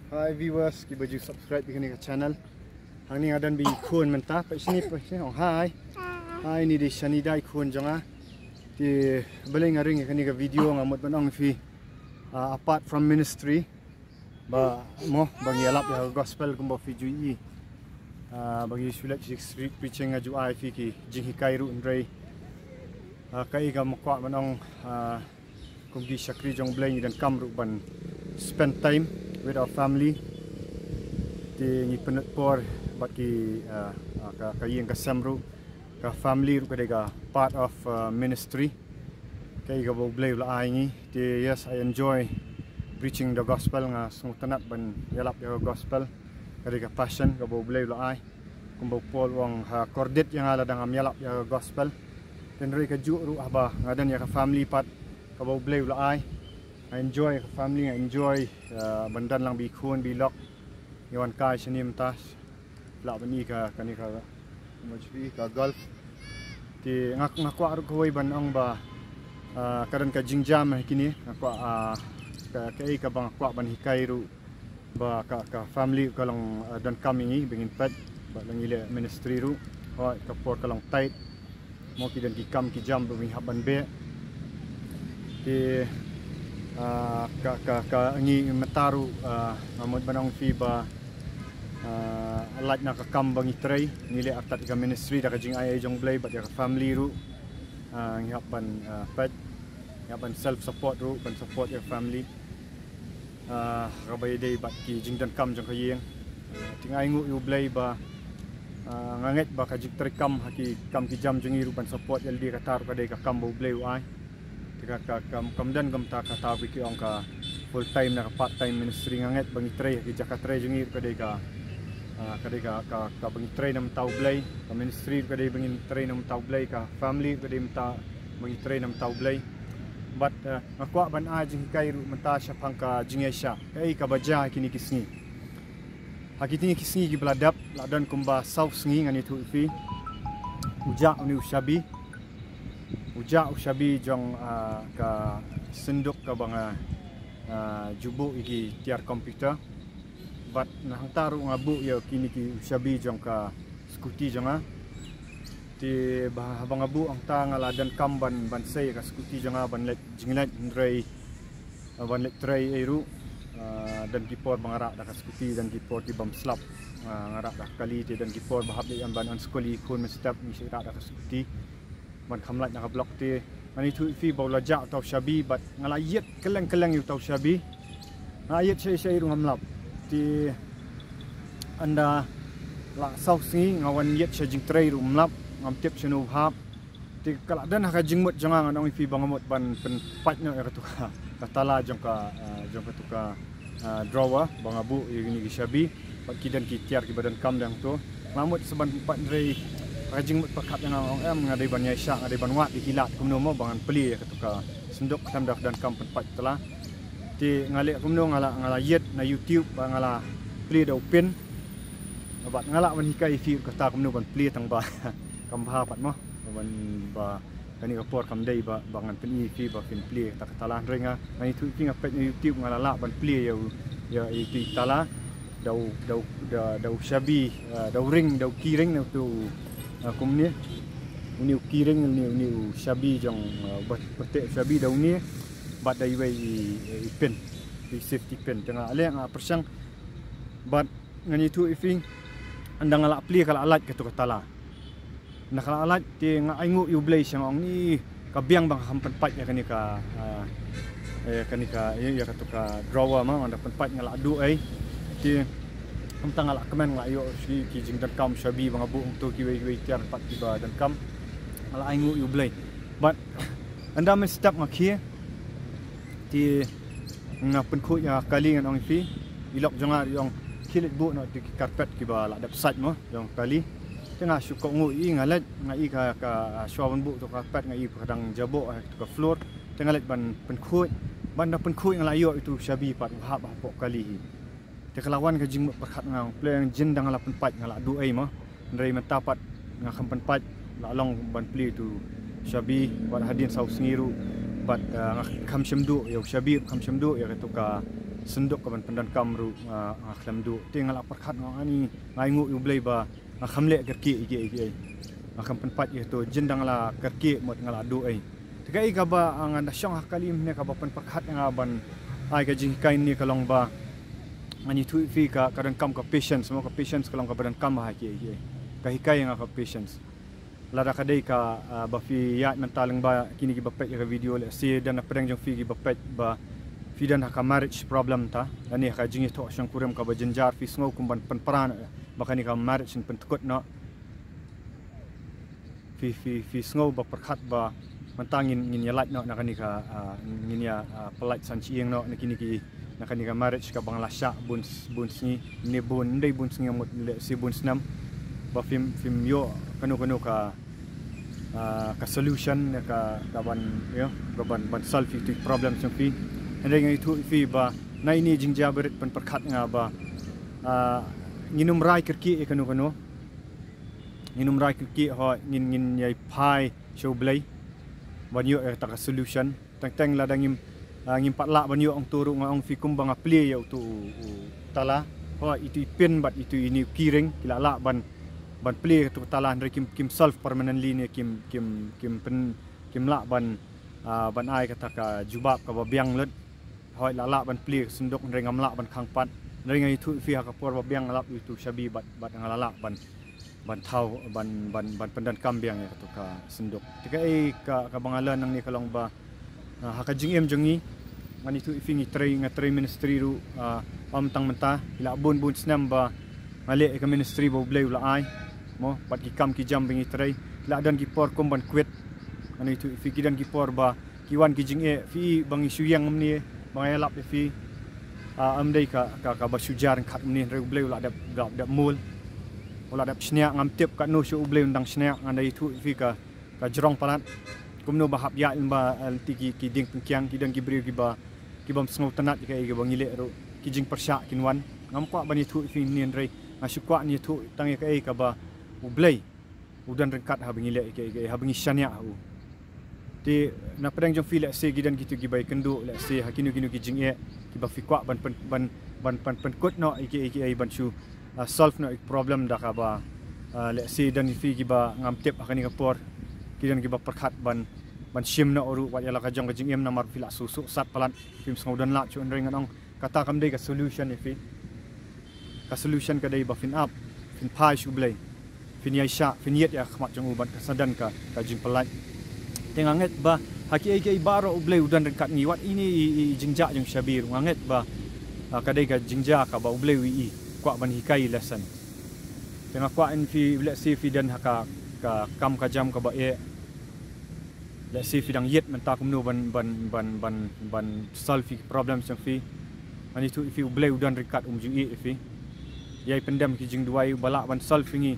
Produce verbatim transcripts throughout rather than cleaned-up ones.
Hi viewers, kiba ju subscribe ïa kane ka channel. Hangne nga don bad i khun mynta, peit shane, peit shane, ong hi. Hi, ini dei Shanida i khun jong nga. Te balei nga ring ïa kane ka video, nga mut ban ong ïa phi, ah, apart from ministry, ba mo, ba ngi ïalap ïa ka gospel kumba phi ju i. Ah, ba ngi shu leit street preaching, nga ju ai ïa phi ki jinghikai ruh, hynrei, ah, kaei kaba nga kwah ban ong, ah, kum ki shakri jong U Blei ngi donkam ruh ban spend time with our family. Te ngi pynlut por bad ki, ah, ah, ka, ka ïing ka sem ruh, ka family ruh ka dei ka part of, ah, ministry. Kaei kaba U Blei u la ai ngi. Te yes, I enjoy preaching the gospel, nga sngewtynnat ban ïalap ïa ka gospel. Ka dei ka passion kaba U Blei u la ai. Kumba u Paul u ong, ha kordit ïa nga lada ngam ïalap ïa ka gospel. Te hynrei kajuh ruh haba nga don ïa ka family pat kaba U Blei u la ai, nga enjoy ïa ka family, nga enjoy, ah, ban don lang bad i khun bad i lok. Ngi wan kai shane mynta, lah ban i ka, kane ka, ka golf. Te nga, nga kwah ruh kawei ban ong ba, ah, ka don ka jingjia ha kine, nga kwah, ah, ka, kaei kaba nga kwah ban hikai ruh, ba ka, ka family ka long, ah, donkam ïa ngi ba ngin peit, bad la ngi leh ministry ruh, hooid ka por ka long tight. Mo, ki don ki kam ki jam ba ngi hap ban beh. Te, ah, ka, ka, ka ngi mynta ruh, ah, nga mut ban ong ïa phi ba, ah, lait na ka kam ba ngi trei, ngi leh artat ïa ka ministry da ka jingai ei jong U Blei bad ïa ka family ruh. Ah, ngi hap ban, ah, peit, ngi hap ban self support ruh, ban support ïa ka family. Ah, kaba ïadei bad ki jingdonkam jong ka ïing. Ah, te nga ainguh ïa U Blei ba, ah, nga ngeit ba ka jingtrei kam ha ki kam ki jam jong ngi ruh ban support ïa lade, kata ruh ka dei ka kam ba U Blei u ai. Te ka, ka, kam, kam don kumta kata ba ki ong ka full time ne ka part time ministry, nga ngeit ba ngi trei ha ki jaka trei jong ngi ruh ka dei ka, ah, ka dei ka, ka, kaba ngi trei na bynta U Blei, ka ministry ruh ka dei ba ngin trei na bynta U Blei, ka family ruh ka dei mynta ba ngi trei na bynta U Blei. Bad, eh, nga kwah ban ai jinghikai ruh mynta shaphang ka jingïaishah, kaei kaba jia ha kine ki sngi. Ha kine ki sngi kiba la dep, la don kumba saw sngi, ngan ïathuh ïa phi. U jah une u shabi. U jah u shabi jong, ah, ka synduk kaba nga, ah, ju buh ïa ki tiar computer. Bad na hangta ruh nga buh ïa kine ki u shabi jong ka scooty jong nga. Te ba, haba nga buh hangta nga la donkam ban, ban sei ïa ka scooty jong nga ban leit jingleit, hynrei, ah, ban leit trei ei ruh. Ah, don ki por ba nga rah da ka scooty, don ki por ki bym slap. Ah, nga rah da ka kali, te don ki por ba hap leit ban, ban skul ïa ki khun mynstep, ngi shu rah da ka scooty ban kham lait na ka block. Te ngan ïathuh ïa phi ba u la jah uta u shabi, bad nga la ïit kylleng kylleng ïa uta u shabi. Nga la ïit shaei shaei ruh ngam lap. Te ynda la saw sngi nga wan ïit sha jingtrei ruh ngam lap, ngam tip shano u hap. Te ka la don ha ka jingmut jong nga, ngan ong ïa phi, ba nga mut ban pynpait noh ïa katu ka, ka tala jong ka, ah, jong katu ka, ah, drawer ba nga buh ïa kine ki shabi bad ki don ki tiar kiba donkam dang to. Nga mut sa ban pynpait, hynrei ha ka jingmut pyrkhat jong nga nga ong, em, nga dei ban ïaishah, nga dei ban wad ïa ki lad kumno mo ba ngan plie ïa katu ka synduk, khlem da ka donkam pynpait tala. Te nga leh kumno, nga la, nga la ïit na YouTube ba nga la plie da u pin. Bad nga lah ban hikai ïa phi kata kumno ban plie tang ba kam bha pat mo. Ban ba kane ka por kam dei ba, ba ngan pyni ïa phi ba phin plie kata ka tala, hynrei nga, ngan ïathuh ïa phi, nga peit na YouTube nga la lah ban plie ïa u, ïa, ïa utu i tala. Da u, da u, da, da u shabi, ah, da u ring, da u key ring na utu, ah, kumne. Une u key ring, une, une u shabi jong, ah, ba, ba teh u shabi da une. Bad da iwei i, i pin, i safety pin. Te nga leh nga pyrshang. Bad ngan ïathuh ïa phi, ynda nga la plie ka la lait katu ka tala. Ynda ka la lait te nga ainguh ïa U Blei sha nga, ong ni, ka biang ba nga kham pynpait ïa kane ka, ah, eh, kane ka, ïa, ïa katu ka drawer ma, ynda pynpait nga la duh ei. Te kumta nga la kmen, nga la ïoh shi ki jingdonkam shabi ba nga buh hangto, kiwei kiwei tiar pat kiba donkam. Nga la ainguh ïa U Blei. Bad ynda mynstep nga khie, te nga pynkhuid ïa ka kali, ngan ong ïa phi. I lok jong nga ruh i ong, khie leit buh noh ïa ki carpet kiba la dep sait mo jong ka kali. Te nga shu kohnguh, i nga leit, nga i ka, ka, shuwa ban buh tu ka carpet nga i ba ka dang jaboh, eh, tu ka floor. Te nga leit ban pynkhuid. Bad ynda pynkhuid nga la ïoh ïa utu u shabi pat u hap hapoh kali hi. Te ka la wan ka jingmut pyrkhat, nga ong, Blei, jin da nga la pynpait nga la duh ei mo. Hynrei mynta pat nga kham pynpait, la long ban plie utu shabi, bad hadien saw sngi ruh bad, ah, nga kham shym duh ïa u shabi, kham shym duh ïa katu ka, synduk ka ban pyndonkam ruh nga, nga khlem duh. Te nga la pyrkhat nga ani nga ainguh ïa U Blei ba nga kham leh kyrkieh ïa kiei kiei. Nga kham pynpait ïa to jin dang la kyrkieh mut nga la duh ei. Te kaei kaba nga da shong ha kali mynne kaba pynpyrkhat ïa nga ban ai ka jinghikai ne ka long ba ngan ïathuh ïa phi ka, ka donkam ka patience, mo, ka patience ka long kaba donkam ha kiei kiei. Ka hikai ïa nga ka patience. Lada ka dei ka, ah, ba phi ïaid mynta lyngba kine kiba peit ïa ka video, lehse don na pdeng jong phi kiba peit ba phi don ha ka marriage problem ta, lane ha ka jingïathoh shongkurim kaba jynjar, phi sngew kum ban pynpra noh ba kane ka marriage yn pyntkut noh. Phi, phi, phi sngew ba pyrkhat ba mynta ngin, ngin ïa lait noh na kane ka, ah, ngin ïa, ah, pynlait san shyieng noh na kine ki, na kane ka marriage kaba nga la shah bun, bun sngi, ne bun, ym dei bun sngi, mut lehse bun snem. Ba phim, phim ïoh kano kano ka, ah, ka solution ka, ka ban, you know, ka ban, ban solve ïa ki problem jong phi. Hynrei nga ïathuh ïa phi ba na ine i jingjia barit pynpyrkhat ïa nga ba, ah, ngin ym rai kyrkieh ïa kano kano. Ngin ym rai kyrkieh, hooid ngin, ngin ïai phai sha U Blei ban ïoh ïa kata ka solution. Teng teng lada ngim, ah, ngim pat lah ban ïoh ong to ruh nga ong phi kumba nga plie ïa uto u, u tala. Hooid itu i pin bad itu ine u keyring ki la lah ban, ban plie ïa uto u tala, hynrei kim, kim solve permanently ne kim, kim, kim pyn, kim lah ban, ah, ban ai kata ka jubab kaba biang lut. Hooid la lah ban plie ka synduk, hynrei ngam lah ban khang pat. Hynrei nga ïathuh ïa phi ha ka por ba biang nga lap ïa uto u shabi bad, bad nga la lah ban, ban thaw, ban, ban, ban pyndonkam biang ïa kato ka synduk. Te kaei ka, kaba nga learn nangne ka long ba, ah, ha ka jingim jong ngi, ngan ïathuh ïa phi, ngi trei, nga trei ministry ruh, ah, ym tang mynta, ki la bun bun snem ba nga leh ïa ka ministry ba U Blei u la ai, mo, bad ki kam ki jam ba ngi trei. Ki la don ki por kum ban quit. Ngan ïathuh ïa phi, ki don ki por ba ki wan ki jingeh, phi i ba ngi shu ïeng mynne ba nga ïalap ïa phi. Ah, ym dei ka, ka, kaba shu jia ryngkat mynne, hynrei U Blei u la dep, dep, dep mul. U la dep shniah, ngam tip katno shuh U Blei un dang shniah, ngan da ïathuh ïa phi ka, ka jrong palat. Kumno ba hap ïaid lyngba, eh, lynti ki, ki dieng pynkiang, ki don ki briew kiba, ki bym sngewtynnat ïa kaei kaba ngi leh ruh. Ki jingpyrshah kin wan. Ngam kwah ban ïathuh ïa phi mynne, hynrei nga shu kwah ban ïathuh tang ïa kaei kaba U Blei u don ryngkat haba ngi leh ïa kaei kaei, haba ngi shaniah ha u. Te na pdeng jong phi, lehse ki don kito kiba ïakynduh, lehse ha kino kino ki jingeh kiba phi kwah ban pyn, ban, ban, ban pynkut noh ïa kaei kaei, ban shu, ah, solve noh ïa ki problem da kaba, ah, lehse don ïa phi kiba ngam tip ha kane ka por, ki don kiba pyrkhat ban, ban shim noh ruh wat ïa la ka jong ka jingim namar phi la shu suk sat palat, phim sngew don lad shuh, hynrei ngan ong kata kam dei ka solution ïa phi. Ka solution ka dei ba phin ap, phin phai sha U Blei, phin ïaishah, phin ïit ïa ka khmat jong u bad ka sa don ka, ka jingpyllait. Te nga ngeit ba ha kiei kiei baroh U Blei u don ryngkat ngi, wat ine i, i, i jingjah jong shabi ruh, nga ngeit ba, ah, ka dei ka jingjia kaba U Blei u ïohi, kwah ban hikai lesson. Te nga kwah ïa phi, lehse phi don ha ka, ka kam ka jam kaba eh, lehse phi dang ïit mynta kumno ban, ban, ban, ban, ban solve ïa ki problem jong phi. Ngan ïathuh ïa phi, U Blei u don ryngkat, um ju ïeh ïa phi. Ïai pyndem ki jingduwai, uba lah ban solve ïa ngi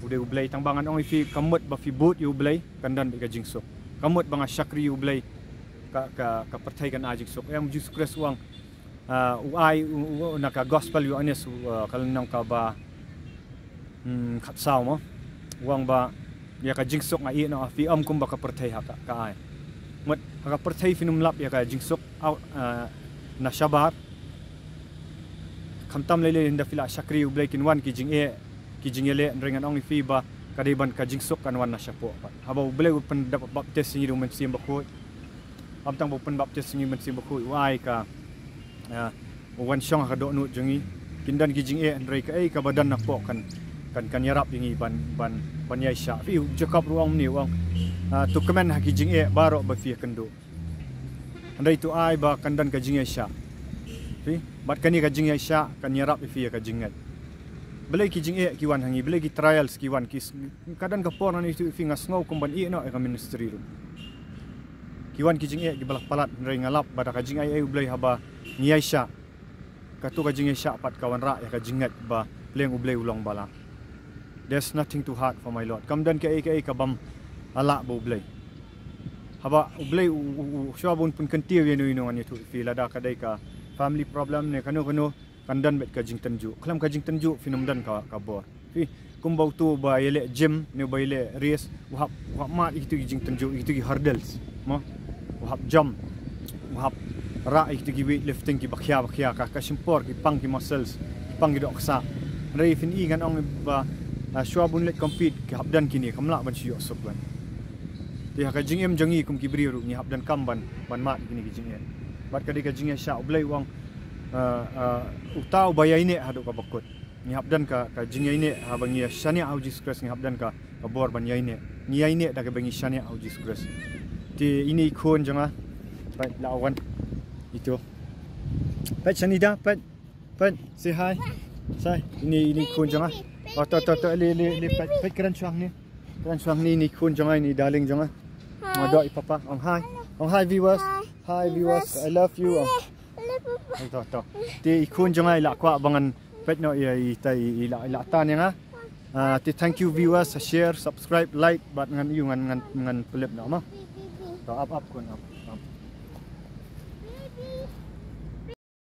u dei U Blei. Tang ba ngan ong ïa phi, ka mut ba phi bud ïa U Blei kan don beit ka jingsuk. Ka mut ba nga shakri ïa U Blei, ka, ka, ka pyrthei kan ai jingsuk. Ïa U Jisu Khrist u ong, ah, u ai, u, u, na ka gospel Ïoannis, u, ah, ka lynnong kaba, hmm, khatsaw mo. U ong ba ïa ka jingsuk nga ïeh noh ha phi, ym kumba ka pyrthei ha ka, ka ai. Mut ha ka pyrthei phin ym lap ïa ka jingsuk, ah, na shabar. Khamtam lei lei ynda phi la shakri ïa U Blei kin wan ki jingeh, ki jingïaleh, hynrei ngan ong ïa phi ba ka dei ban ka jingsuk kan wan na shapoh pat. Haba U Blei u pynbaptis ïa ngi da U Mynsiem Bakhuid. Ym tang ba u pynbaptis ïa ngi Mynsiem Bakhuid, u ai ka, ah, u wan shong ha ka dohnud jong ngi. Kin don ki jingeh, hynrei kaei kaba don napoh kan, kan, kan ïarap ïa ngi ban, ban, ban ïaishah. Phi, u Jakob ruh u ong mynne, u ong, ah, to kmen ha ki jingeh baroh ba phi ïakynduh, hynrei to ai ba kan don ka jingïaishah. Phi, bad kane ka jingïaishah kan ïarap ïa phi ïa ka jingngeit. Balei ki jingeh ki wan ha ngi, balei ki trials ki wan, ki s-, ka don ka por ngan ïathuh ïa phi, nga sngew kum ban ïeh noh ïa ka ministry ruh. Ki wan ki jingeh kiba la palat, hynrei nga lap ba da ka jingaiei U Blei haba ngi ïaishah, kato ka jingïaishah pat ka wanrah ïa ka jingngeit ba pleng U Blei u long ba lah. There's nothing too hard for my Lord. Kam don kaei kaei ka bym lah ba U Blei. Haba U Blei u, u, u, shuwa ba un pynkyntiew ïano ïano, ngan ïathuh ïa phi, lada ka dei ka family problem ne kano kano, kan don beit ka jingtynjuh. Khlem ka jingtynjuh phin ym don ka, ka bor. Phi, kumba uto ba ïaleh gym ne ba ïaleh race, u hap, u hap mad ïa kito ki jingtynjuh, ïa kito ki hurdles, mo. U hap jump, u hap rah ïa kita ki weightlifting kiba khia ba khia, ka ka shim por, ki pang ki muscles, ki pang ki dohksa. Hynrei phin i ngan ong ba, ah, shuwa bun leit compete ki hap don kine, kam lah ban shu ïoh suk ban. Te ha ka jingim jong ngi kum ki briew ruh ngi hap donkam ban, ban mad kine ki jingeh. Bad ka dei ka jingeh sha U Blei u ong, ah, ah, uta uba ïaineh haduh kaba kut. Ngi hap don ka, ka jingïaineh, haba ngi ïa shaniah ha u Jesus Christ ngi hap don ka, ka bor ban ïaineh. Ngi ïaineh da kaba ngi shaniah ha u Jesus Christ. Te ine i khun jong nga. Peit la wan. Ito. Peit shane da, peit. Peit, say hi. Say, ine, ine i khun jong nga. Oh, to, to, to, le, le, le, peit, peit kren shuwa hangne. Kren shuwa hangne, ine i khun jong nga, ine i darling jong nga. Nga doh i papa. Ong hi. Ong hi viewers. Hi viewers. I love you. Ong. Ai, to, to. Te i khun jong nga i la kwah ba ngan peit noh ïa i, i ta i, i la, i la tan ïa nga. Ah, te thank you viewers, share, subscribe, like, bad ngan ïa u ngan, ngan, ngan pyllip noh mo. To, ap, ap khun, ap.